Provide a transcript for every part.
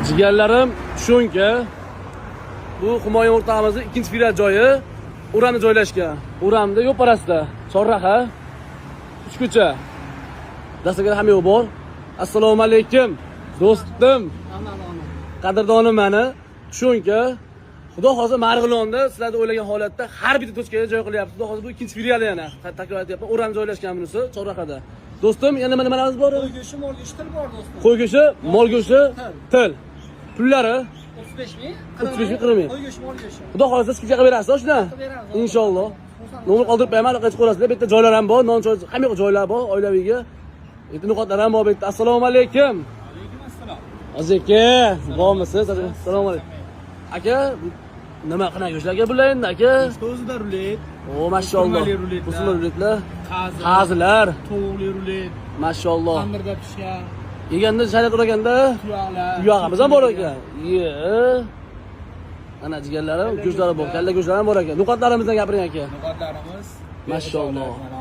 Jigarlarim, tushunka. Bu Humoyun o'rtog'imizni ikkinchi filial joyi O'ramda joylashgan. O'ramda yo'parasida, Chorraha, uch ko'cha. Dasturxon hamma yo'q bor. Assalomu alaykum, do'stim. Qadrdonim mani. Tushunka. Xudo xohlasa, Marg'ilonda sizlarda o'ylagan holatda har bitta точка ga joy qilyapti. Xudo xohlasa, bu ikkinchi filiali yana. Takror aytyapman, O'ramda joylashgan bunisi, Chorrahada. Do'stim, yana nima nimalarimiz bor? Qo'y go'shti, mol go'shti, til bor, do'stim. Qo'y go'shti, mol go'shti, til. Pullari 35 ming, 35 ming, 40 ming. Qo'y go'shti, mol go'shti. Xudo xohlasa, скидка qilib berasiz shuni. Qilib beramiz. Inshaalloh. Nomer qoldirib qo'yaman, aloqaga chiqaverasizlar. Bu yerda joylar ham bor, non choy, hamma yoq joylar bor, oilaviyga. Bu yerda no'xatlar ham bor bu yerda. Assalomu alaykum. Alaykum assalom. Aziz aka, bormisiz? Assalomu alaykum. Aka, nima qanaqa go'shtlar aka bular endi, aka? O'zida rulet, O, mashalloh. O'stirmali ruletlar. O'stirmali ruletlar. Qazi, Qazilar, tovuqli rulet, mashalloh. tandirda pishgan, Yeganda shayrat uraganda tuyog'lar. Tuyog'imiz ham bor ekan. Ye. Ana jigarlarim, go'shtlari bor, kalla go'shtlari ham bor ekan. No'xatlarimizdan gapiring, aka. No'xatlarimiz. Mashalloh. Mana.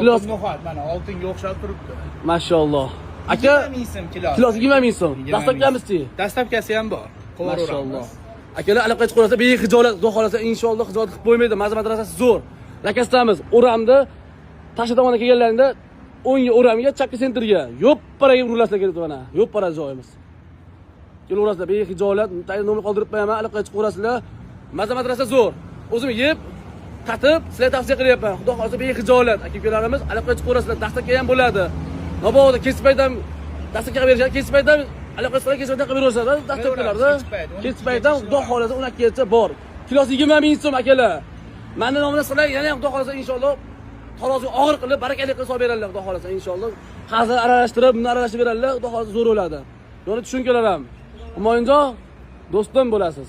Kilos- Oltin no'xat, mana, oltinga o'xshab turibdi. Mashalloh. Aka, 20 ming so'm kilosi. Kilosi 20 ming so'm. 20 ming. Доставка mizchi? Доставка si ham bor. Mashalloh. Akalar, aloqaga chiqaversa, bexijolat, xudo xohlasa, inshaalloh xijolat qilib qo'ymaydi. Maza madrasasi zo'r. Lakastamiz, O'ramda Tashqi tomondan kelganlarida o'ngga, O'ramga, chapga, центр ga. Yo'pparaga urilasizlar kelib mana. Yo'ppara joyimiz. Kelaverasizlar, bexijolat, tagida nomer qoldirib qo'yaman, aloqaga chiqaverasizlar. Maza madrasa zo'r. O'zim yeb, tatib, sizlarga tavsiya qilyapman. Xudo xohlasa, bexijolat. Aka ukalarimiz, aloqaga chiqaverasizlar, доставка ham bo'ladi. Mabodo kech payt ham доставка qilib berishadi, kech payt ham aloqa qilsalar, kech payt ham qilib beraverishadi доставка larda. Kech payt, 12 Kech payt ham, xudo xohlasa, 12 gacha bor. Kilosi 20 ming so'm, akalar. Mani nomimdan sizlar yana ham, xudo xohlasa, inshaalloh tarozi og'ir qilib, barakali qilib solib beradilar, xudo xohlasa, inshaalloh. Hazil aralashtirib, buni aralashtirib beradilar, xudo xohlasa, zo'r bo'ladi. Yo'li tushunkalar ham. Humoyunjon, do'stim bo'lasiz.